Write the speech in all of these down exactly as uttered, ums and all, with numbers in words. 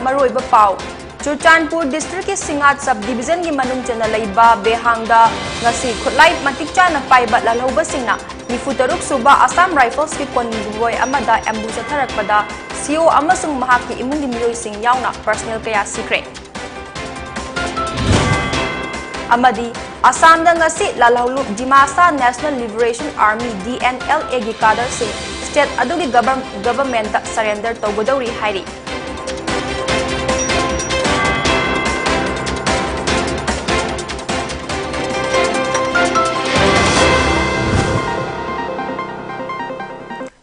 ꯃꯔꯨꯑꯣꯏꯕ ꯄꯥꯎ꯫ ꯆꯨꯔꯆꯥꯟꯄꯨꯔ districtꯀꯤ ꯁꯤꯡꯉꯥꯠ sub divisionꯒꯤ ꯃꯅꯨꯡ ꯆꯟꯅ ꯂꯩꯕ ꯕꯦꯍꯥꯡꯗ ꯉꯁꯤ ꯈꯨꯠꯂꯥꯏ ꯃꯇꯤꯛ ꯆꯥꯅ ꯄꯥꯏꯕ ꯂꯥꯜꯍꯧꯕꯁꯤꯡꯅ ꯅꯤꯐꯨ ꯇꯔꯨꯛ ꯁꯨꯕ Assam Riflesꯀꯤ convoy ꯑꯃꯗ ambush ꯆꯠꯊꯔꯛꯄꯗ C O ꯑꯃꯁꯨꯡ ꯃꯍꯥꯛꯀꯤ ꯏꯃꯨꯡꯒꯤ ꯃꯤꯑꯣꯏꯁꯤꯡ ꯌꯥꯎꯅ personnel ꯀꯌꯥ ꯁꯤꯈ꯭ꯔꯦ꯫ ꯑꯃꯗꯤ ꯑꯁꯥꯝꯗ ꯉꯁꯤ ꯂꯥꯜꯍꯧꯂꯨꯞ Dimasa National Liberation Army, D N L Aꯒꯤ cadreꯁꯤꯡ state ꯑꯗꯨꯒꯤ govern-, governmentꯇ surrender ꯇꯧꯒꯗꯧꯔꯤ ꯍꯥꯏꯔꯤ꯫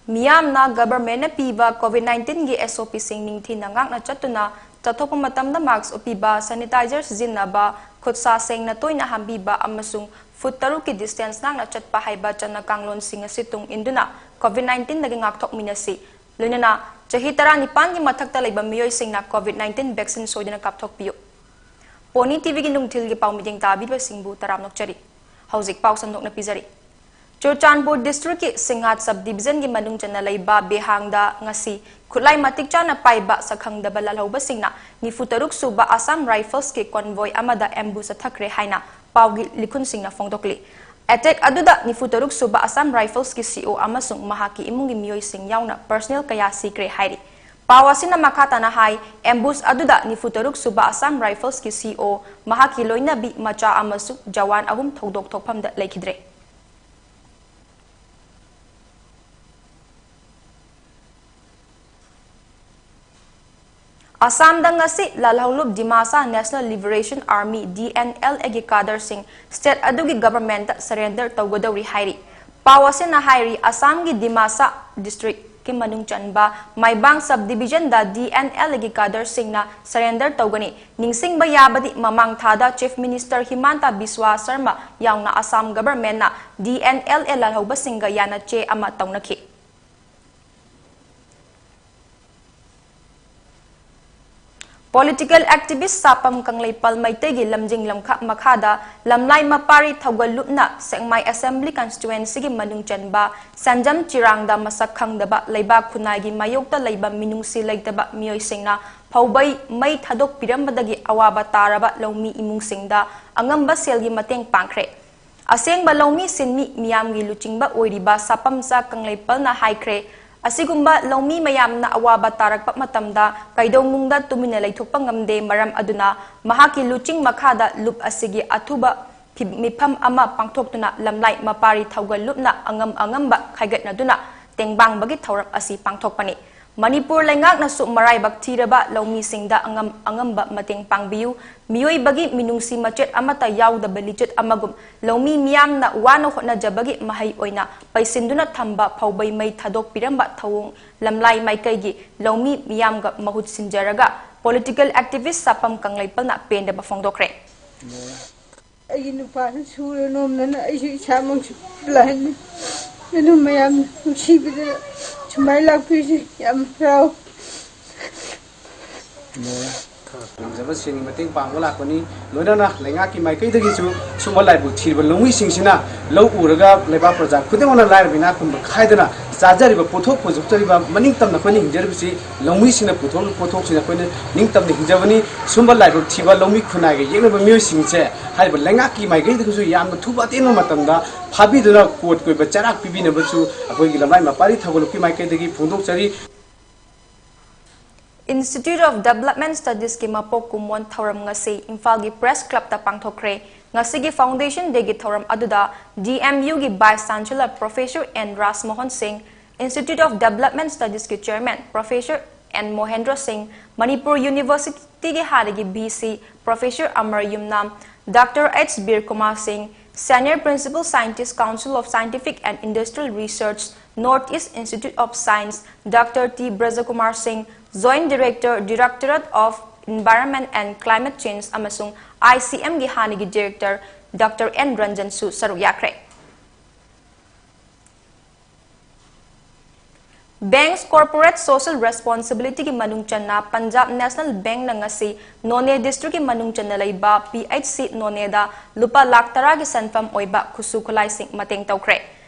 ꯃꯤꯌꯥꯝꯅ governmentꯅ ꯄꯤꯕ COVID nineteenꯒꯤ SOPꯁꯤꯡ ꯅꯤꯡꯊꯤꯅ ꯉꯥꯛꯅ ꯆꯠꯇꯨꯅ ꯆꯠꯊꯣꯛꯄ ꯃꯇꯝꯗ mask ꯎꯞꯄꯤꯕ, sanitizer ꯁꯤꯖꯤꯟꯅꯕ, ꯈꯨꯠꯁꯥ ꯁꯦꯡꯅ ꯇꯣꯏꯅ ꯍꯥꯝꯕꯤꯕ ꯑꯃꯁꯨꯡ foot ꯇꯔꯨꯛꯀꯤ distance ꯉꯥꯛꯅ ꯆꯠꯄ ꯍꯥꯏꯕ ꯆꯠꯅ ꯀꯥꯡꯂꯣꯟꯁꯤꯡ ꯑꯁꯤ ꯇꯨꯡ ꯏꯟꯗꯨꯅ COVID nineteenꯗꯒꯤ ꯉꯥꯛꯊꯣꯛꯃꯤꯟꯅꯁꯤ꯫ ꯂꯣꯏꯅꯅ ꯆꯍꯤ ꯇꯔꯥꯅꯤꯄꯥꯟꯒꯤ ꯃꯊꯛꯇ ꯂꯩꯕ ꯃꯤꯑꯣꯏꯁꯤꯡꯅ COVID nineteen vaccine ꯁꯣꯏꯗꯅ ꯀꯥꯞꯊꯣꯛꯄꯤꯌꯨ꯫ ꯄꯣꯅꯤ TVꯒꯤ ꯅꯨꯡꯊꯤꯜꯒꯤ ꯄꯥꯎ ꯃꯤꯠꯌꯦꯡ ꯇꯥꯕꯤꯕꯁꯤꯡꯕꯨ ꯇꯔꯥꯝꯅ ꯑꯣꯛꯆꯔꯤ꯫ ꯍꯧꯖꯤꯛ ꯄꯥꯎ ꯁꯟꯗꯣꯛꯅ ꯄꯤꯖꯔꯤ꯫ ꯆꯨꯔꯆꯥꯟꯄꯨꯔ districtꯀꯤ ꯁꯤꯡꯉꯥꯠ sub divisionꯒꯤ ꯃꯅꯨꯡ ꯆꯟꯅ ꯂꯩꯕ ꯕꯦꯍꯥꯡꯗ ꯉꯁꯤ ꯈꯨꯠꯂꯥꯏ ꯃꯇꯤꯛ ꯆꯥꯅ ꯄꯥꯏꯕ ꯁꯛꯈꯪꯗꯕ ꯂꯥꯜꯍꯧꯕꯁꯤꯡꯅ ꯅꯤꯐꯨ ꯇꯔꯨꯛ ꯁꯨꯕ Assam Riflesꯀꯤ convoy ꯑꯃꯗ ambush ꯆꯠꯊꯈ꯭ꯔꯦ ꯍꯥꯏꯅ ꯄꯥꯎꯒꯤ ꯂꯤꯈꯨꯟꯁꯤꯡꯅ ꯐꯣꯡꯗꯣꯛꯂꯤ꯫ Attack ꯑꯗꯨꯗ ꯅꯤꯐꯨ ꯇꯔꯨꯛ ꯁꯨꯕ Assam Riflesꯀꯤ C O ꯑꯃꯁꯨꯡ ꯃꯍꯥꯛꯀꯤ ꯏꯃꯨꯡꯒꯤ ꯃꯤꯑꯣꯏꯁꯤꯡ ꯌꯥꯎꯅ personnel ꯀꯌꯥ ꯁꯤꯈ꯭ꯔꯦ ꯍꯥꯏꯔꯤ꯫ ꯄꯥꯎ ꯑꯁꯤꯅ ꯃꯈꯥ ꯇꯥꯅ ꯍꯥꯏ, ambush ꯑꯗꯨꯗ ꯅꯤꯐꯨ ꯇꯔꯨꯛ ꯁꯨꯕ Assam Riflesꯀꯤ C O, ꯃꯍꯥꯛꯀꯤ ꯂꯣꯏꯅꯕꯤ, ꯃꯆꯥ ꯑꯃꯁꯨꯡ ꯖꯋꯥꯟ ꯑꯍꯨꯝ ꯊꯧꯗꯣꯛ ꯊꯣꯛꯐꯝꯗ ꯂꯩꯈꯤꯗ꯭ꯔꯦ꯫ ꯑꯁꯥꯝꯗ ꯉꯁꯤ ꯂꯥꯜꯍꯧꯂꯨꯞ Dimasa National Liberation Army, D N L Aꯒꯤ cadreꯁꯤꯡ state ꯑꯗꯨꯒꯤ governmentꯇ surrender ꯇꯧꯒꯗꯧꯔꯤ ꯍꯥꯏꯔꯤ꯫ ꯄꯥꯎ ꯑꯁꯤꯅ ꯍꯥꯏꯔꯤ, ꯑꯁꯥꯝꯒꯤ ꯗꯤꯃꯥꯁꯥ districtꯀꯤ ꯃꯅꯨꯡ ꯆꯟꯕ ꯃꯥꯏꯕꯥꯡ sub divisionꯗ D N L Aꯒꯤ cadreꯁꯤꯡꯅ surrender ꯇꯧꯒꯅꯤ꯫ ꯅꯤꯡꯁꯤꯡꯕ ꯌꯥꯕꯗꯤ, ꯃꯃꯥꯡ ꯊꯥꯗ Chief Minister ꯍꯤꯃꯥꯟꯇ ꯕꯤꯁ꯭ꯋꯥ ꯁꯔꯃ ꯌꯥꯎꯅ Assam governmentꯅ D N L A ꯂꯥꯜꯍꯧꯕꯁꯤꯡꯒ ꯌꯥꯅ ꯆꯦ ꯑꯃ ꯇꯧꯅꯈꯤ꯫ Political activist ꯁꯥꯄꯝ ꯀꯪꯂꯩꯄꯥꯜ ꯃꯩꯇꯩꯒꯤ ꯂꯝꯖꯤꯡ ꯂꯝꯈꯥ ꯃꯈꯥꯗ ꯂꯝꯂꯥꯏ ꯃꯄꯥꯔꯤ ꯊꯧꯒꯜ ꯂꯨꯞꯅ ꯁꯦꯛꯃꯥꯏ Assembly Constituencyꯒꯤ ꯃꯅꯨꯡ ꯆꯟꯕ ꯁꯟꯖꯝ ꯆꯤꯔꯥꯡꯗ ꯃꯁꯛ ꯈꯪꯗꯕ ꯂꯩꯕꯥꯛ ꯈꯨꯟꯅꯥꯏꯒꯤ ꯃꯥꯌꯣꯛꯇ ꯂꯩꯕ ꯃꯤꯅꯨꯡꯁꯤ ꯂꯩꯇꯕ ꯃꯤꯑꯣꯏꯁꯤꯡꯅ ꯐꯧꯕꯩ ꯃꯩ ꯊꯥꯗꯣꯛꯄꯤꯔꯝꯕꯗꯒꯤ ꯑꯋꯥꯕ ꯇꯥꯔꯕ ꯂꯧꯃꯤ ꯏꯃꯨꯡꯁꯤꯡꯗ ꯑꯉꯝꯕ ꯁꯦꯜꯒꯤ ꯃꯇꯦꯡ ꯄꯥꯡꯈ꯭ꯔꯦ꯫ ꯑꯁꯦꯡꯕ ꯂꯧꯃꯤ ꯁꯤꯟꯃꯤ ꯃꯤꯌꯥꯝꯒꯤ ꯂꯨꯆꯤꯡꯕ ꯑꯣꯏꯔꯤꯕ ꯁꯥꯄꯝꯆꯥ ꯀꯪꯂꯩꯄꯜꯅ ꯍꯥꯏꯈ꯭ꯔꯦ, ꯑꯁꯤꯒꯨꯝꯕ ꯂꯧꯃꯤ ꯃꯌꯥꯝꯅ ꯑꯋꯥꯕ ꯇꯥꯔꯛꯄ ꯃꯇꯝꯗ ꯀꯩꯗꯧꯅꯨꯡꯗ ꯇꯨꯃꯤꯟꯅ ꯂꯩꯊꯣꯛꯄ ꯉꯝꯗꯦ꯫ ꯃꯔꯝ ꯑꯗꯨꯅ ꯃꯍꯥꯛꯀꯤ ꯂꯨꯆꯤꯡ ꯃꯈꯥꯗ ꯂꯨꯞ ꯑꯁꯤꯒꯤ ꯑꯊꯨꯕ ꯐꯤ-, ꯃꯤꯐꯝ ꯑꯃ ꯄꯥꯡꯊꯣꯛꯇꯨꯅ ꯂꯝꯂꯥꯏ ꯃꯄꯥꯔꯤ ꯊꯧꯒꯜ ꯂꯨꯞꯅ ꯑꯉꯝ ꯑꯉꯝꯕ ꯈꯥꯏꯒꯠꯅꯗꯨꯅ ꯇꯦꯡꯕꯥꯡꯕꯒꯤ ꯊꯧꯔꯝ ꯑꯁꯤ ꯄꯥꯡꯊꯣꯛꯄꯅꯤ꯫ ꯃꯅꯤꯄꯨꯔ ꯂꯩꯉꯥꯛꯅꯁꯨ ꯃꯔꯥꯏꯕꯛ ꯊꯤꯔꯕ ꯂꯧꯃꯤꯁꯤꯡꯗ ꯑꯉꯝ ꯑꯉꯝꯕ ꯃꯇꯦꯡ ꯄꯥꯡꯕꯤꯌꯨ꯫ ꯃꯤꯑꯣꯏꯕꯒꯤ ꯃꯤꯅꯨꯡꯁꯤ ꯃꯆꯦꯠ ꯑꯃꯠꯇ ꯌꯥꯎꯗꯕ ꯂꯤꯆꯠ ꯑꯃꯒꯨꯝ ꯂꯧꯃꯤ ꯃꯤꯌꯥꯝꯅ ꯋꯥꯅ ꯍꯣꯠꯅꯖꯕꯒꯤ ꯃꯍꯩ ꯑꯣꯏꯅ ꯄꯩꯁꯤꯟꯗꯨꯅ ꯊꯝꯕ ꯐꯧꯕꯩ ꯃꯩ ꯊꯥꯗꯣꯛꯄꯤꯔꯝꯕ ꯊꯧꯑꯣꯡ ꯂꯝꯂꯥꯏ ꯃꯥꯏꯀꯩꯒꯤ ꯂꯧꯃꯤ ꯃꯤꯌꯥꯝꯒ ꯃꯍꯨꯠ ꯁꯤꯟꯖꯔꯒ political activist ꯁꯥꯄꯝ ꯀꯪꯂꯩꯄꯜꯅ ꯄꯦꯟꯗꯕ ꯐꯣꯡꯗꯣꯛꯈ꯭ꯔꯦ꯫ ꯑꯩꯒꯤ ꯅꯨꯄꯥꯁꯨ ꯁꯨꯔ ꯅꯣꯝꯗꯅ ꯑꯩꯁꯨ ꯏꯁꯥꯃꯛꯁꯨ ꯂꯥꯏꯅꯤ꯫ ꯑꯗꯨ ꯃꯌꯥꯝꯅ ꯅꯨꯡꯁꯤꯕꯤꯗꯅ ꯁꯨꯃꯥꯏꯅ ꯂꯥꯛꯄꯤꯔꯤꯁꯦ ꯌꯥꯝ ꯍꯔꯥꯎ꯫ ꯉꯝꯖꯕꯁꯤꯡꯒꯤ ꯃꯇꯦꯡ ꯄꯥꯡꯕ ꯂꯥꯛꯄꯅꯤ꯫ ꯂꯣꯏꯅꯅ ꯂꯩꯉꯥꯛꯀꯤ ꯃꯥꯏꯀꯩꯗꯒꯤꯁꯨ ꯁꯨꯝꯕ ꯂꯥꯏꯕꯛ ꯊꯤꯔꯕ ꯂꯧꯃꯤꯁꯤꯡꯁꯤꯅ ꯂꯧ ꯎꯔꯒ ꯂꯩꯕꯥꯛ ꯄ꯭ꯔꯖꯥ ꯈꯨꯗꯤꯡꯃꯛꯅ ꯂꯥꯏꯔꯕ ꯏꯅꯥꯛ ꯈꯨꯟꯕ ꯈꯥꯏꯗꯅ ꯆꯥꯖꯔꯤꯕ ꯄꯣꯠꯊꯣꯛ ꯄꯨꯊꯣꯛꯆꯔꯤꯕ ꯃꯅꯤꯡ ꯇꯝꯅ ꯑꯩꯈꯣꯏꯅ ꯍꯤꯡꯖꯔꯤꯕꯁꯤ ꯂꯧꯃꯤꯁꯤꯡꯅ ꯄꯨꯊꯣꯛꯂꯤꯕ ꯄꯣꯠꯊꯣꯛꯁꯤꯡ ꯑꯩꯈꯣꯏꯅ ꯅꯤꯡꯇꯝꯅ ꯍꯤꯡꯖꯕꯅꯤ꯫ ꯁꯨꯝꯕ ꯂꯥꯏꯕꯛ ꯊꯤꯕ ꯂꯧꯃꯤ ꯈꯨꯟꯅꯥꯏꯒ ꯌꯦꯛꯅꯕ ꯃꯤꯑꯣꯏꯁꯤꯡꯁꯦ ꯍꯥꯏꯔꯤꯕ ꯂꯩꯉꯥꯛꯀꯤ ꯃꯥꯏꯀꯩꯗꯒꯤꯁꯨ ꯌꯥꯝꯅ ꯊꯨꯕ ꯑꯇꯦꯟꯕ ꯃꯇꯝꯗ ꯐꯥꯕꯤꯗꯨꯅ ꯀꯣꯔꯠꯀꯤ ꯑꯣꯏꯕ ꯆꯩꯔꯥꯛ ꯄꯤꯕꯤꯅꯕꯁꯨ ꯑꯩꯈꯣꯏꯒꯤ ꯂꯝꯂꯥꯏ ꯃꯄꯥꯔꯤ ꯊꯧꯒꯜꯂꯨꯞꯀꯤ ꯃꯥꯏꯀꯩꯗꯒꯤ ꯐꯣꯡꯗꯣꯛꯆꯔꯤ꯫ Institute of Development Studies ꯀꯤ ꯃꯄꯣꯛ ꯀꯨꯝꯑꯣꯟ ꯊꯧꯔꯝ ꯉꯁꯤ ꯏꯝꯐꯥꯜꯒꯤ Press Club ꯇ ꯄꯥꯡꯊꯣꯛꯈ꯭ꯔꯦ꯫ ꯉꯁꯤꯒꯤ Foundation Day ꯒꯤ ꯊꯧꯔꯝ ꯑꯗꯨꯗ D M U ꯒꯤ Vice Chancellor Professor N ꯔꯥꯖꯃꯣꯍꯟ ꯁꯤꯡ, Institute of Development Studies ꯀꯤ Chairman Professor N ꯃꯣꯍꯦꯟꯗ꯭ꯔ ꯁꯤꯡ, ꯃꯅꯤꯄꯨꯔ University ꯒꯤ ꯍꯥꯟꯅꯒꯤ V C Professor ꯑꯃꯔ ꯌꯨꯝꯅꯥꯝ, Doctor H ꯕꯤꯔ ꯀꯨꯃꯥꯔ ꯁꯤꯡ, Senior Principal Scientist, Council of Scientific and Industrial Research, North East Institute of Science, Doctor T ꯕ꯭ꯔꯖꯀꯨꯃꯥꯔ ꯁꯤꯡ, Joint Director, Directorate of Environment and Climate Change ꯑꯃꯁꯨꯡ I C M ꯒꯤ ꯍꯥꯟꯅꯒꯤ Director Doctor N ꯔꯟꯖꯟꯁꯨ ꯁꯔꯨꯛ ꯌꯥꯈ꯭ꯔꯦ꯫ Banks Corporate Social Responsibility ꯒꯤ ꯃꯅꯨꯡ ꯆꯟꯅ Punjab National Bank ꯅ ꯉꯁꯤ ꯅꯣꯅꯦ District ꯀꯤ ꯃꯅꯨꯡ ꯆꯟꯅ ꯂꯩꯕ P H C ꯅꯣꯅꯦꯗ ꯂꯨꯄꯥ ꯂꯥꯈ ꯇꯔꯥꯒꯤ ꯁꯦꯟꯐꯝ ꯑꯣꯏꯕ ꯈꯨꯠꯁꯨ ꯈꯨꯠꯂꯥꯏꯁꯤꯡ ꯃꯇꯦꯡ ꯇꯧꯈ꯭ꯔꯦ꯫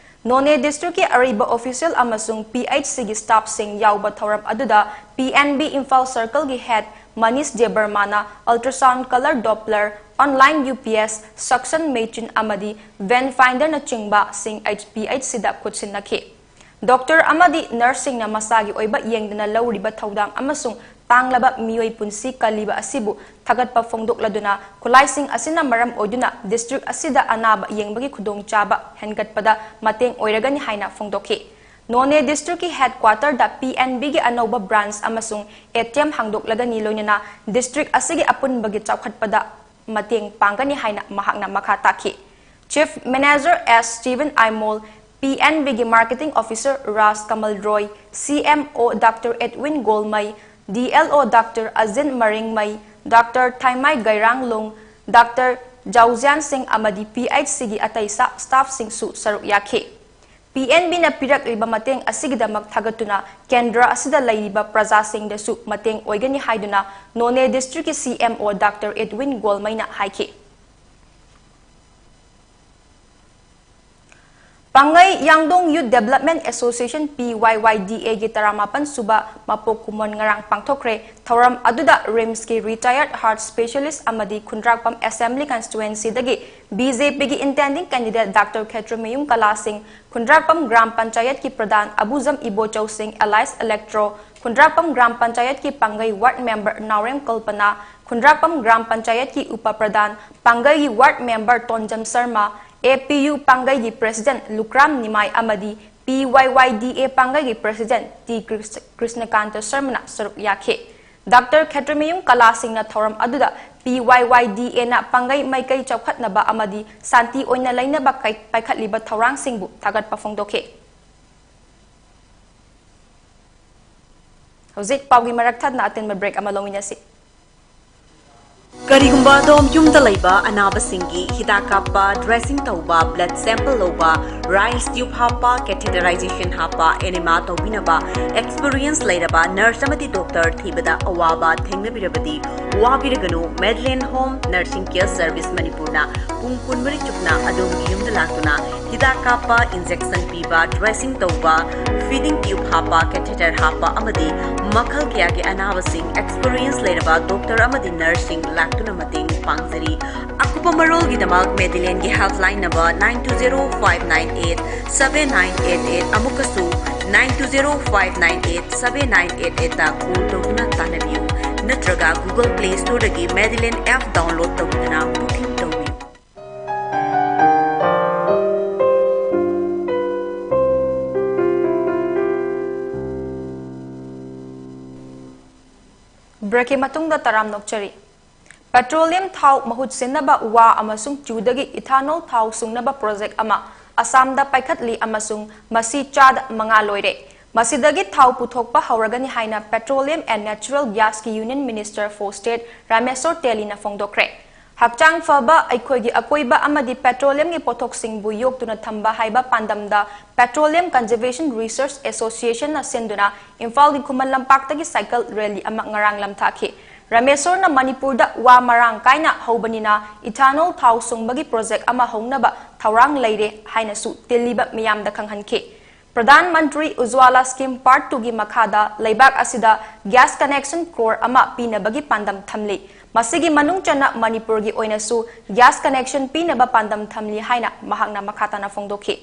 ꯅꯣꯅꯦ ꯗꯤꯁꯇ꯭ꯔꯤꯛꯀꯤ ꯑꯔꯤꯕ ꯑꯣꯐꯤꯁꯤꯌꯦꯜ ꯑꯃꯁꯨꯡ ꯄꯤ ꯑꯩꯆ ꯁꯤꯒꯤ ꯁ꯭ꯇꯥꯐꯁꯤꯡ ꯌꯥꯎꯕ ꯊꯧꯔꯝ ꯑꯗꯨꯗ ꯄꯤ ꯑꯦꯟ ꯕꯤ ꯏꯝꯐꯥꯜ ꯁꯔꯀꯜꯒꯤ ꯍꯦꯗ ꯃꯅꯤꯁ ꯗꯦꯕꯔꯃꯥꯅ ultrasound colour doppler, online U P S, suction machine ꯑꯃꯗꯤ ꯚꯦꯟ ꯐꯥꯏꯟꯗꯔꯅꯆꯤꯡꯕꯁꯤꯡ ꯄꯤ ꯑꯩꯆ ꯁꯤꯗ ꯈꯨꯠꯁꯤꯟꯅꯈꯤ꯫ ꯗꯣꯛꯇꯔ ꯑꯃꯗꯤ ꯅꯔꯁꯁꯤꯡꯅ ꯃꯁꯥꯒꯤ ꯑꯣꯏꯕ ꯌꯦꯡꯗꯅ ꯂꯧꯔꯤꯕ ꯊꯧꯗꯥꯡ ꯑꯃꯁꯨꯡ ꯇꯥꯡꯂꯕ ꯃꯤꯑꯣꯏ ꯄꯨꯟꯁꯤ ꯀꯜꯂꯤꯕ ꯑꯁꯤꯕꯨ ꯊꯥꯒꯠꯄ ꯐꯣꯡꯗꯣꯛꯂꯗꯨꯅ, ꯈꯨꯠꯂꯥꯏꯁꯤꯡ ꯑꯁꯤꯅ ꯃꯔꯝ ꯑꯣꯏꯗꯨꯅ ꯗꯤꯁꯇ꯭ꯔꯤꯛ ꯑꯁꯤꯗ ꯑꯅꯥꯕ ꯌꯦꯡꯕꯒꯤ ꯈꯨꯗꯣꯡꯆꯥꯕ ꯍꯦꯟꯒꯠꯄꯗ ꯃꯇꯦꯡ ꯑꯣꯏꯔꯒꯅꯤ ꯍꯥꯏꯅ ꯐꯣꯡꯗꯣꯛꯈꯤ꯫ ꯅꯣꯅꯦ ꯗꯤꯁꯇ꯭ꯔꯤꯛꯀꯤ ꯍꯦꯗꯀ꯭ꯋꯥꯇꯔꯗ ꯄꯤ ꯑꯦꯟ ꯕꯤꯒꯤ ꯑꯅꯧꯕ ꯕ꯭ꯔꯥꯟꯆ ꯑꯃꯁꯨꯡ ꯑꯦ ꯇꯤ ꯑꯦꯝ ꯍꯥꯡꯗꯣꯛꯂꯒꯅꯤ, ꯂꯣꯏꯅꯅ ꯗꯤꯁꯇ꯭ꯔꯤꯛ ꯑꯁꯤꯒꯤ ꯑꯄꯨꯟꯕꯒꯤ ꯆꯥꯎꯈꯠꯄꯗ ꯃꯇꯦꯡ ꯄꯥꯡꯒꯅꯤ ꯍꯥꯏꯅ ꯃꯍꯥꯛꯅ ꯃꯈꯥ ꯇꯥꯈꯤ꯫ Chief manager S Steven Aimol, P N ꯕꯤꯒꯤ marketing officer Raj Kamal Roy, C M O doctor Edwin Golmei, D L O doctor Ajin Maringmei, doctor Thaimai Gairanglong, doctor Jaozian Sing ꯑꯃꯗꯤ ꯄꯤ ꯑꯩꯆ ꯁꯤꯒꯤ ꯑꯇꯩ ꯁꯥ-, ꯁ꯭ꯇꯥꯐꯁꯤꯡꯁꯨ ꯁꯔꯨꯛ ꯌꯥꯈꯤ꯫ ꯄꯤ ꯑꯦꯟ ꯕꯤꯅ ꯄꯤꯔꯛꯂꯤꯕ ꯃꯇꯦꯡ ꯑꯁꯤꯒꯤꯗꯃꯛ ꯊꯥꯒꯠꯇꯨꯅ ꯀꯦꯟꯗ꯭ꯔ ꯑꯁꯤꯗ ꯂꯩꯔꯤꯕ ꯄ꯭ꯔꯖꯥꯁꯤꯡꯗꯁꯨ ꯃꯇꯦꯡ ꯑꯣꯏꯒꯅꯤ ꯍꯥꯏꯗꯨꯅ ꯅꯣꯅꯦ ꯗꯤꯁꯇ꯭ꯔꯤꯛꯀꯤ ꯁꯤ ꯑꯦꯝ ꯑꯣ ꯗꯥꯛꯇꯔ ꯑꯦꯗꯋꯤꯟ ꯒꯣꯜꯃꯩꯅ ꯍꯥꯏꯈꯤ꯫ ꯄꯥꯡꯒꯩ ꯌꯥꯡꯗꯣꯡ ꯌꯨꯠ ꯗꯦꯕꯂꯞꯃꯦꯟ ꯑꯦꯁꯣꯁꯤꯌꯦꯁꯟ, ꯄꯤ ꯋꯥꯏ ꯋꯥꯏ ꯗꯤ ꯑꯦꯒꯤ ꯇꯔꯥꯃꯥꯄꯟ ꯁꯨꯕ ꯃꯄꯣꯛ ꯀꯨꯝꯑꯣꯟ ꯉꯔꯥꯡ ꯄꯥꯡꯊꯣꯛꯈ꯭ꯔꯦ꯫ ꯊꯧꯔꯝ ꯑꯗꯨꯗ ꯔꯤꯝꯁꯀꯤ ꯔꯤꯇꯥꯌꯔꯗ ꯍꯥꯔꯠ ꯁ꯭ꯄꯦꯁꯤꯌꯦꯂꯤꯁ ꯑꯃꯗꯤ ꯈꯨꯟꯗ꯭ꯔꯥꯛꯄꯝ ꯑꯦꯁꯦꯝꯕ꯭ꯂꯤ ꯀꯟꯁꯇꯤꯇ꯭ꯋꯦꯟꯁꯤꯗꯒꯤ ꯕꯤ ꯖꯦ ꯄꯤꯒꯤ ꯏꯟꯇꯦꯟꯗꯤꯡ ꯀꯦꯟꯗꯤꯗꯦꯠ ꯗꯥꯛꯇꯔ ꯈꯦꯇ꯭ꯔꯤꯃꯌꯨꯝ ꯀꯂꯥ ꯁꯤꯡ, ꯈꯨꯟꯗ꯭ꯔꯥꯛꯄꯝ ꯒ꯭ꯔꯥꯝ ꯄꯟꯆꯥꯌꯠꯀꯤ ꯄ꯭ꯔꯙꯥꯟ ꯑꯕꯨꯖꯝ ꯏꯕꯣꯆꯧ ꯁꯤꯡ ꯑꯦꯂꯥꯏꯁ ꯏꯂꯦꯛꯇ꯭ꯔꯣ, ꯈꯨꯟꯗ꯭ꯔꯥꯛꯄꯝ ꯒ꯭ꯔꯥꯝ ꯄꯟꯆꯥꯌꯠꯀꯤ ꯄꯥꯡꯒꯩ ꯋꯥꯔꯗ ꯃꯦꯝꯕꯔ ꯅꯥꯎꯔꯦꯝ ꯀꯜꯄꯅꯥ, ꯈꯨꯟꯗ꯭ꯔꯥꯛꯄꯝ ꯒ꯭ꯔꯥꯝ ꯄꯟꯆꯥꯌꯠꯀꯤ ꯎꯄ ꯄ꯭ꯔꯙꯥꯟ ꯄꯥꯡꯒꯩꯒꯤ ꯋꯥꯔꯗ ꯃꯦꯝꯕꯔ ꯇꯣꯟꯖꯝ ꯁꯔꯃ, ꯑꯦ ꯄꯤ ꯌꯨ ꯄꯥꯡꯒꯩꯒꯤ ꯄ꯭ꯔꯦꯁꯤꯗꯦꯟꯠ ꯂꯨꯀ꯭ꯔꯥꯝ ꯅꯤꯃꯥꯏ ꯑꯃꯗꯤ ꯄꯤ ꯋꯥꯏ ꯋꯥꯏ ꯗꯤ ꯑꯦ ꯄꯥꯡꯒꯩꯒꯤ ꯄ꯭ꯔꯦꯁꯤꯗꯦꯟꯠ ꯇꯤ ꯀ꯭ꯔꯤꯁ-, ꯀ꯭ꯔꯤꯁꯅꯀꯥꯟꯇ ꯁꯔꯃꯅ ꯁꯔꯨꯛ ꯌꯥꯈꯤ꯫ ꯗꯥꯛꯇꯔ ꯈꯦꯇ꯭ꯔꯤꯃꯌꯨꯝ ꯀꯂꯥ ꯁꯤꯡꯅ ꯊꯧꯔꯝ ꯑꯗꯨꯗ ꯄꯤ ꯋꯥꯏ ꯋꯥꯏ ꯗꯤ ꯑꯦꯅ ꯄꯥꯡꯒꯩ ꯃꯥꯏꯀꯩ ꯆꯥꯎꯈꯠꯅꯕ ꯑꯃꯗꯤ ꯁꯥꯟꯇꯤ ꯑꯣꯏꯅ ꯂꯩꯅꯕ ꯀꯩ-, ꯄꯥꯏꯈꯠꯂꯤꯕ ꯊꯧꯔꯥꯡꯁꯤꯡꯕꯨ ꯊꯥꯒꯠꯄ ꯐꯣꯡꯗꯣꯛꯈꯤ꯫ ꯍꯧꯖꯤꯛ ꯄꯥꯎꯒꯤ ꯃꯔꯛ ꯊꯠꯅ ꯑꯇꯦꯟꯕ ꯕ꯭ꯔꯦꯛ ꯑꯃ ꯂꯧꯃꯤꯟꯅꯁꯤ꯫ ꯀꯔꯤꯒꯨꯝꯕ ꯑꯗꯣꯝ ꯌꯨꯝꯗ ꯂꯩꯕ ꯑꯅꯥꯕꯁꯤꯡꯒꯤ ꯍꯤꯗꯥꯛ ꯀꯥꯞꯄ, dressing ꯇꯧꯕ, blood sample ꯂꯧꯕ, Ryle's tube ꯍꯥꯞꯄ, catheterization ꯍꯥꯞꯄ, enema ꯇꯧꯕꯤꯅꯕ experience ꯂꯩꯔꯕ nurse ꯑꯃꯗꯤ doctor ꯊꯤꯕꯗ ꯑꯋꯥꯕ ꯊꯦꯡꯅꯕꯤꯔꯕꯗꯤ, ꯋꯥꯕꯤꯔꯒꯅꯨ꯫ Madeline Home Nursing Care Service ꯃꯅꯤꯄꯨꯔꯅ ꯄꯨꯡ ꯀꯨꯟꯃꯔꯤ ꯆꯨꯞꯅ ꯑꯗꯣꯝꯒꯤ ꯌꯨꯝꯗ ꯂꯥꯛꯇꯨꯅ ꯍꯤꯗꯥꯛ ꯀꯥꯞꯄ, injection ꯄꯤꯕ, dressing ꯇꯧꯕ, feeding tube ꯍꯥꯞꯄ, catheter ꯍꯥꯞꯄ ꯑꯃꯗꯤ ꯃꯈꯜ ꯀꯌꯥꯒꯤ ꯑꯅꯥꯕꯁꯤꯡ experience ꯂꯩꯔꯕ doctor ꯑꯃꯗꯤ nurseꯁꯤꯡ ꯂꯥꯛꯇꯨꯅ ꯃꯇꯦꯡ ꯄꯥꯡꯖꯔꯤ꯫ ꯑꯀꯨꯞꯄ ꯃꯔꯣꯜꯒꯤꯗꯃꯛ Madelineꯒꯤ helpline number nine two zero five nine eight seven nine eight eight, ꯑꯃꯨꯛꯀꯁꯨ nine two zero five nine eight seven nine eight eightꯇ call ꯇꯧꯗꯨꯅ ꯇꯥꯟꯅꯕꯤꯌꯨ, ꯅꯠꯇ꯭ꯔꯒ Google Play Storeꯗꯒꯤ Madeline app download ꯇꯧꯗꯨꯅ booking ꯇꯧꯕꯤꯌꯨ꯫ Breakꯀꯤ ꯃꯇꯨꯡꯗ ꯇꯔꯥꯝ ꯅꯣꯛꯆꯔꯤ꯫ Petroleum ꯊꯥꯎ ꯃꯍꯨꯠ ꯁꯤꯟꯅꯕ ꯋꯥ ꯑꯃꯁꯨꯡ ꯆꯨꯗꯒꯤ ethanol ꯊꯥꯎ ꯁꯨꯡꯅꯕ project ꯑꯃ ꯑꯁꯥꯝꯗ ꯄꯥꯏꯈꯠꯂꯤ ꯑꯃꯁꯨꯡ ꯃꯁꯤ ꯆꯥꯗ ꯃꯉꯥ ꯂꯣꯏꯔꯦ꯫ ꯃꯁꯤꯗꯒꯤ ꯊꯥꯎ ꯄꯨꯊꯣꯛꯄ ꯍꯧꯔꯒꯅꯤ ꯍꯥꯏꯅ Petroleum and Natural Gasꯀꯤ Union Minister for State Rameshwor ꯇꯦꯂꯤꯅ ꯐꯣꯡꯗꯣꯛꯈ꯭ꯔꯦ꯫ ꯍꯛꯆꯥꯡ ꯐꯕ, ꯑꯩꯈꯣꯏꯒꯤ ꯑꯀꯣꯏꯕ ꯑꯃꯗꯤ petroleumꯒꯤ ꯄꯣꯠꯊꯣꯛꯁꯤꯡꯕꯨ ꯌꯣꯛꯇꯨꯅ ꯊꯝꯕ ꯍꯥꯏꯕ ꯄꯥꯟꯗꯝꯗ Petroleum Conservation Research Associationꯅ ꯁꯤꯟꯗꯨꯅ ꯏꯝꯐꯥꯜꯒꯤ ꯈꯨꯃꯟ ꯂꯝꯄꯥꯛꯇꯒꯤ cycle rally ꯑꯃ ꯉꯔꯥꯡ ꯂꯝꯊꯥꯈꯤ꯫ ꯔꯥꯃꯦꯁꯣꯔꯅ ꯃꯅꯤꯄꯨꯔꯗ ꯋꯥ ꯃꯔꯥꯡ ꯀꯥꯏꯅ ꯍꯧꯕꯅꯤꯅ ethanol ꯊꯥꯎ ꯁꯨꯡꯕꯒꯤ project ꯑꯃ ꯍꯧꯅꯕ ꯊꯧꯔꯥꯡ ꯂꯩꯔꯦ ꯍꯥꯏꯅꯁꯨ ꯇꯤꯜꯂꯤꯕ ꯃꯤꯌꯥꯝꯗ ꯈꯪꯍꯟꯈꯤ꯫ Pradhan Mantri Ujjwala Scheme Part twoꯒꯤ ꯃꯈꯥꯗ ꯂꯩꯕꯥꯛ ꯑꯁꯤꯗ gas connection crore ꯑꯃ ꯄꯤꯅꯕꯒꯤ ꯄꯥꯟꯗꯝ ꯊꯝꯂꯤ꯫ ꯃꯁꯤꯒꯤ ꯃꯅꯨꯡ ꯆꯟꯅ ꯃꯅꯤꯄꯨꯔꯒꯤ ꯑꯣꯏꯅꯁꯨ gas connection ꯄꯤꯅꯕ ꯄꯥꯟꯗꯝ ꯊꯝꯂꯤ ꯍꯥꯏꯅ ꯃꯍꯥꯛꯅ ꯃꯈꯥ ꯇꯥꯅ ꯐꯣꯡꯗꯣꯛꯈꯤ꯫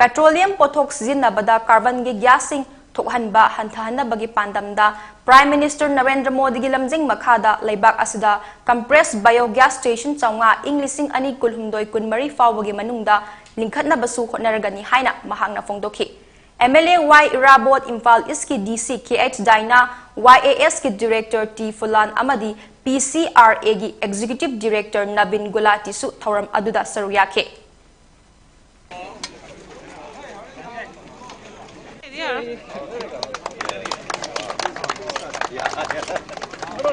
Petroleum ꯄꯣꯠꯊꯣꯛ ꯁꯤꯖꯤꯟꯅꯕꯗ carbonꯒꯤ gasꯁꯤꯡ ꯊꯣꯛꯍꯟꯕ ꯍꯟꯊꯍꯟꯅꯕꯒꯤ ꯄꯥꯟꯗꯝꯗ Prime Minister ꯅꯔꯦꯟꯗ꯭ꯔ ꯃꯣꯗꯤꯒꯤ ꯂꯝꯖꯤꯡ ꯃꯈꯥꯗ ꯂꯩꯕꯥꯛ ꯑꯁꯤꯗ compressed biogas station ꯆꯥꯝꯃꯉꯥ ꯏꯪ ꯂꯤꯁꯤꯡ ꯑꯅꯤ ꯀꯨꯟꯍꯨꯝꯗꯣꯏ ꯀꯨꯟꯃꯔꯤ ꯐꯥꯎꯕꯒꯤ ꯃꯅꯨꯡꯗ ꯂꯤꯡꯈꯠꯅꯕꯁꯨ ꯍꯣꯠꯅꯔꯒꯅꯤ ꯍꯥꯏꯅ ꯃꯍꯥꯛꯅ ꯐꯣꯡꯗꯣꯛꯈꯤ꯫ MLA ꯋꯥꯏ ꯏꯔꯥꯕꯣꯠ, ꯏꯝꯐꯥꯜ ꯏꯁꯀꯤ DC ꯀꯦ ꯑꯩꯆ ꯗꯥꯏꯅꯥ, ꯋꯥꯏ ꯑꯦ ꯑꯦꯁꯀꯤ Director ꯇꯤ ꯐꯨꯂꯥꯟ ꯑꯃꯗꯤ ꯄꯤ ꯁꯤ ꯑꯥꯔ ꯑꯦꯒꯤ Executive Director ꯅꯕꯤꯟ ꯒꯨꯂꯥꯇꯤꯁꯨ ꯊꯧꯔꯝ ꯑꯗꯨꯗ ꯁꯔꯨꯛ ꯌꯥꯈꯤ꯫ का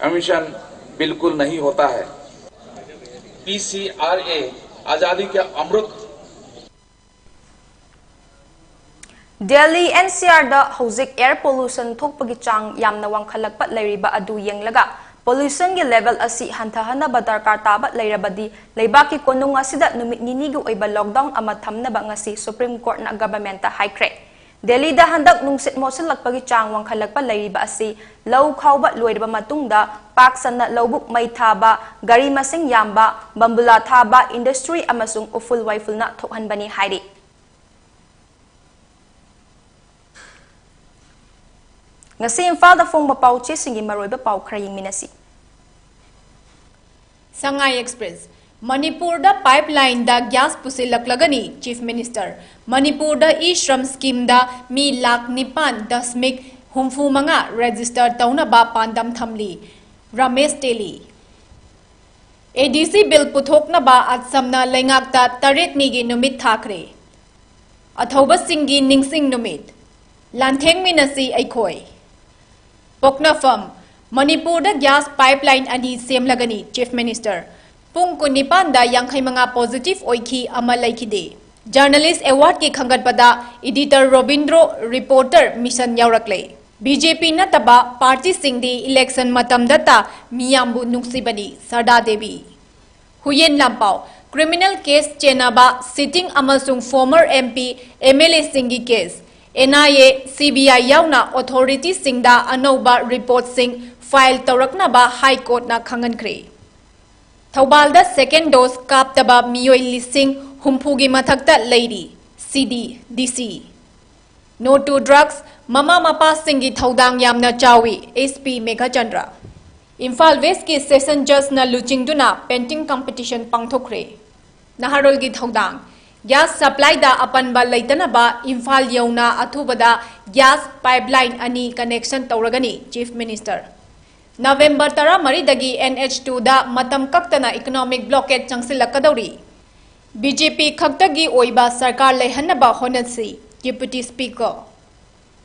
एमिशन बिल्कुल नहीं होता है। पीसीआरए आजादी के अमृत ꯗꯦꯜꯂꯤ ꯑꯦꯟ ꯁꯤ ꯑꯥꯔꯗ ꯍꯧꯖꯤꯛ ꯑꯦꯌꯔ ꯄꯣꯂꯨꯁꯟ ꯊꯣꯛꯄꯒꯤ ꯆꯥꯡ ꯌꯥꯝꯅ ꯋꯥꯡꯈꯠꯂꯛꯄ ꯂꯩꯔꯤꯕ ꯑꯗꯨ ꯌꯦꯡꯂꯒ, ꯄꯣꯂꯨꯁꯟꯒꯤ ꯂꯦꯚꯦꯜ ꯑꯁꯤ ꯍꯟꯊꯍꯟꯅꯕ ꯗꯔꯀꯥꯔ ꯇꯥꯕ ꯂꯩꯔꯕꯗꯤ, ꯂꯩꯕꯥꯛꯀꯤ ꯀꯣꯅꯨꯡ ꯑꯁꯤꯗ ꯅꯨꯃꯤꯠ ꯅꯤꯅꯤꯒꯤ ꯑꯣꯏꯕ ꯂꯣꯛꯗꯥꯎꯟ ꯑꯃ ꯊꯝꯅꯕ ꯉꯁꯤ ꯁꯨꯄ꯭ꯔꯤꯝ ꯀꯣꯔꯠꯅ ꯒꯚꯔꯟꯃꯦꯟꯠꯇ ꯍꯥꯏꯈ꯭ꯔꯦ꯫ ꯗꯦꯜꯂꯤꯗ ꯍꯟꯗꯛ ꯅꯨꯡꯁꯤꯠ ꯃꯣꯠꯁꯤꯜꯂꯛꯄꯒꯤ ꯆꯥꯡ ꯋꯥꯡꯈꯠꯂꯛꯄ ꯂꯩꯔꯤꯕ ꯑꯁꯤ ꯂꯧ ꯈꯥꯎꯕ ꯂꯣꯏꯔꯕ ꯃꯇꯨꯡꯗ ꯄꯥꯛ ꯁꯟꯅ ꯂꯧꯕꯨꯛ ꯃꯩ ꯊꯥꯕ, ꯒꯥꯔꯤ ꯃꯁꯤꯡ ꯌꯥꯝꯕ, ꯕꯝꯕꯨꯂꯥ ꯊꯥꯕ, ꯏꯟꯗꯁꯇ꯭ꯔꯤ ꯑꯃꯁꯨꯡ ꯎꯐꯨꯜ ꯋꯥꯏꯐꯨꯜꯅ ꯊꯣꯛꯍꯟꯕꯅꯤ ꯍꯥꯏꯔꯤ꯫ ꯉꯁꯤ ꯏꯝꯐꯥꯜꯗ ꯐꯣꯡꯕ ꯄꯥꯎ ꯆꯦꯁꯤꯡꯒꯤ ꯃꯔꯨꯑꯣꯏꯕ ꯄꯥꯎ ꯈꯔ ꯌꯦꯡꯃꯤꯟꯅꯁꯤ꯫ ꯁꯉꯥꯏ ꯑꯦꯛꯁꯄ꯭ꯔꯦꯁ, ꯃꯅꯤꯄꯨꯔꯗ ꯄꯥꯏꯞꯂꯥꯏꯟꯗ ꯒ꯭ꯌꯥꯁ ꯄꯨꯁꯤꯜꯂꯛꯂꯒꯅꯤ, ꯆꯤꯐ ꯃꯤꯅꯤꯁꯇꯔ꯫ ꯃꯅꯤꯄꯨꯔꯗ ꯏ ꯁ꯭ꯔꯝ ꯁ꯭ꯀꯤꯝꯗ ꯃꯤ ꯂꯥꯈ ꯅꯤꯄꯥꯟ ꯗꯁꯃꯤꯛ ꯍꯨꯝꯐꯨ ꯃꯉꯥ ꯔꯦꯖꯤꯁꯇꯔ ꯇꯧꯅꯕ ꯄꯥꯟꯗꯝ ꯊꯝꯂꯤ, ꯔꯃꯦꯁ ꯇꯦꯂꯤ꯫ ꯑꯦꯗꯤꯁꯤ ꯕꯤꯜ ꯄꯨꯊꯣꯛꯅꯕ ꯑꯁꯝꯅ ꯂꯩꯉꯥꯛꯇ ꯇꯔꯦꯠꯅꯤꯒꯤ ꯅꯨꯃꯤꯠ ꯊꯥꯈ꯭ꯔꯦ꯫ ꯑꯊꯧꯕꯁꯤꯡꯒꯤ ꯅꯤꯡꯁꯤꯡ ꯅꯨꯃꯤꯠ꯫ ꯂꯥꯟꯊꯦꯡꯃꯤꯟꯅꯁꯤ ꯑꯩꯈꯣꯏ꯫ ꯄꯣꯛꯅꯐꯝ, ꯃꯅꯤꯄꯨꯔꯗ ꯒ꯭ꯌꯥꯁ ꯄꯥꯏꯞꯂꯥꯏꯟ ꯑꯅꯤ ꯁꯦꯝꯂꯒꯅꯤ, ꯆꯤꯐ ꯃꯤꯅꯤꯁꯇꯔ꯫ ꯄꯨꯡ ꯀꯨꯟꯅꯤꯄꯥꯟꯗ ꯌꯥꯡꯈꯩ ꯃꯉꯥ ꯄꯣꯖꯤꯇꯤꯚ ꯑꯣꯏꯈꯤ, ꯑꯃ ꯂꯩꯈꯤꯗꯦ꯫ ꯖꯔꯅꯦꯂꯤꯁ ꯑꯦꯋꯥꯔꯗꯀꯤ ꯈꯟꯒꯠꯄꯗ ꯏꯗꯤꯇꯔ ꯔꯣꯕꯤꯟꯗ꯭ꯔꯣ, ꯔꯤꯄꯣꯔꯇꯔ ꯃꯤꯁꯟ ꯌꯥꯎꯔꯛꯂꯦ꯫ ꯕꯤ ꯖꯦ ꯄꯤ ꯅꯠꯇꯕ ꯄꯥꯔꯇꯤꯁꯤꯡꯗꯤ ꯏꯂꯦꯛꯁꯟ ꯃꯇꯝꯗꯇ ꯃꯤꯌꯥꯝꯕꯨ ꯅꯨꯡꯁꯤꯕꯅꯤ, ꯁꯔꯗꯥ ꯗꯦꯕꯤ꯫ ꯍꯨꯌꯦꯟ ꯂꯥꯟꯄꯥꯎ, ꯀ꯭ꯔꯤꯃꯤꯅꯦꯜ ꯀꯦꯁ ꯆꯦꯟꯅꯕ ꯁꯤꯇꯤꯡ ꯑꯃꯁꯨꯡ former M P, M L ꯑꯦꯁꯤꯡꯒꯤ case, N I A, C B ꯑꯥꯏ ꯌꯥꯎꯅ ꯑꯣꯊꯣꯔꯤꯇꯤꯁꯤꯡꯗ ꯑꯅꯧꯕ ꯔꯤꯄꯣꯔꯠꯁꯤꯡ ꯐꯥꯏꯜ ꯇꯧꯔꯛꯅꯕ ꯍꯥꯏ ꯀꯣꯔꯠꯅ ꯈꯪꯍꯟꯈ꯭ꯔꯦ꯫ ꯊꯧꯕꯥꯜꯗ ꯁꯦꯀꯦꯟ ꯗꯣꯁ ꯀꯥꯞꯇꯕ ꯃꯤꯑꯣꯏ ꯂꯤꯁꯤꯡ ꯍꯨꯝꯐꯨꯒꯤ ꯃꯊꯛꯇ ꯂꯩꯔꯤ, ꯁꯤ ꯗꯤ ꯗꯤ ꯁꯤ꯫ No to drugs, ꯃꯃꯥ ꯃꯄꯥꯁꯤꯡꯒꯤ ꯊꯧꯗꯥꯡ ꯌꯥꯝꯅ ꯆꯥꯎꯏ, ꯑꯦꯁ ꯄꯤ ꯃꯦꯘꯆꯟꯗ꯭ꯔ꯫ ꯏꯝꯐꯥꯜ ꯋꯦꯁꯀꯤ ꯁꯦꯁꯟ ꯖꯖꯅ ꯂꯨꯆꯤꯡꯗꯨꯅ ꯄꯦꯟꯇꯤꯡ ꯀꯝꯄꯤꯇꯤꯁꯟ ꯄꯥꯡꯊꯣꯛꯈ꯭ꯔꯦ꯫ ꯅꯍꯥꯔꯣꯜꯒꯤ ꯊꯧꯗꯥꯡ, ꯒ꯭ꯌꯥꯁ ꯁꯄ꯭ꯂꯥꯏꯗ ꯑꯄꯟꯕ ꯂꯩꯇꯅꯕ ꯏꯝꯐꯥꯜ ꯌꯧꯅ ꯑꯊꯨꯕꯗ ꯒ꯭ꯌꯥꯁ ꯄꯥꯏꯞꯂꯥꯏꯟ ꯑꯅꯤ ꯀꯅꯦꯛꯁꯟ ꯇꯧꯔꯒꯅꯤ, ꯆꯤꯐ ꯃꯤꯅꯤꯁꯇꯔ꯫ ꯅꯕꯦꯝꯕꯔ ꯇꯔꯥꯃꯔꯤꯗꯒꯤ N H two ꯗ ꯃꯇꯝ ꯀꯛꯇꯅ economic blockade ꯆꯪꯁꯤꯜꯂꯛꯀꯗꯧꯔꯤ꯫ B J P ꯈꯛꯇꯒꯤ ꯑꯣꯏꯕ ꯁꯔꯀꯥꯔ ꯂꯩꯍꯟꯅꯕ ꯍꯣꯠꯅꯁꯤ, Deputy Speaker꯫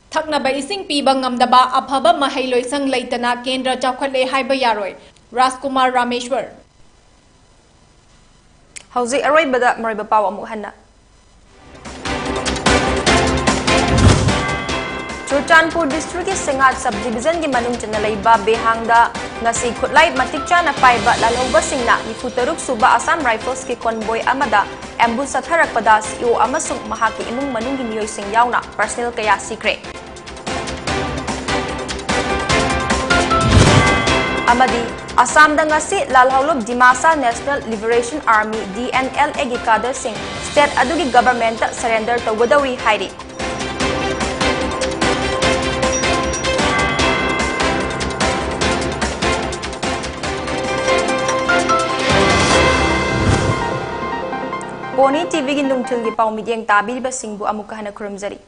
ꯊꯛꯅꯕ ꯏꯁꯤꯡ ꯄꯤꯕ ꯉꯝꯗꯕ, ꯑꯐꯕ ꯃꯍꯩ ꯂꯣꯏꯁꯪ ꯂꯩꯇꯅ ꯀꯦꯟꯗ꯭ꯔ ꯆꯥꯎꯈꯠꯂꯦ ꯍꯥꯏꯕ ꯌꯥꯔꯣꯏ, ꯔꯥꯖꯀꯨꯃꯥꯔ ꯔꯥꯃꯦꯁ꯭ꯋꯔ꯫ ꯍꯧꯖꯤꯛ ꯑꯔꯣꯏꯕꯗ ꯃꯔꯨꯑꯣꯏꯕ ꯄꯥꯎ ꯑꯃꯨꯛ ꯍꯟꯅ꯫ ꯆꯨꯔꯆꯥꯟꯄꯨꯔ district ꯀꯤ ꯁꯤꯡꯍꯥꯠ sub division ꯒꯤ ꯃꯅꯨꯡ ꯆꯟꯅ ꯂꯩꯕ ꯕꯦꯍꯥꯡꯗ ꯉꯁꯤ ꯈꯨꯠꯂꯥꯏ ꯃꯇꯤꯛ ꯆꯥꯅ ꯄꯥꯏꯕ ꯂꯥꯜꯍꯧꯕꯁꯤꯡꯅ ꯅꯤꯐꯨ ꯇꯔꯨꯛ ꯁꯨꯕ Assam Rifles ꯀꯤ convoy ꯑꯃꯗ ambush ꯆꯠꯊꯔꯛꯄꯗ C E O ꯑꯃꯁꯨꯡ ꯃꯍꯥꯛꯀꯤ ꯏꯃꯨꯡ ꯃꯅꯨꯡꯒꯤ ꯃꯤꯑꯣꯏꯁꯤꯡ ꯌꯥꯎꯅ personnel ꯀꯌꯥ ꯁꯤꯈ꯭ꯔꯦ꯫ ꯑꯃꯗꯤ ꯑꯁꯥꯝꯗ ꯉꯁꯤ ꯂꯥꯜꯍꯧꯂꯨꯞ Dimasa National Liberation Army, D N L A ꯒꯤ cadre ꯁꯤꯡ state ꯑꯗꯨꯒꯤ government ꯇ surrender ꯇꯧꯒꯗꯧꯔꯤ ꯍꯥꯏꯔꯤ꯫ Pony T V ꯒꯤ ꯅꯨꯡꯊꯤꯜꯒꯤ ꯄꯥꯎ ꯃꯤꯠꯌꯦꯡ ꯇꯥꯕꯤꯔꯤꯕꯁꯤꯡꯕꯨ ꯑꯃꯨꯛꯀ ꯍꯟꯅ ꯈꯨꯔꯨꯝꯖꯔꯤ꯫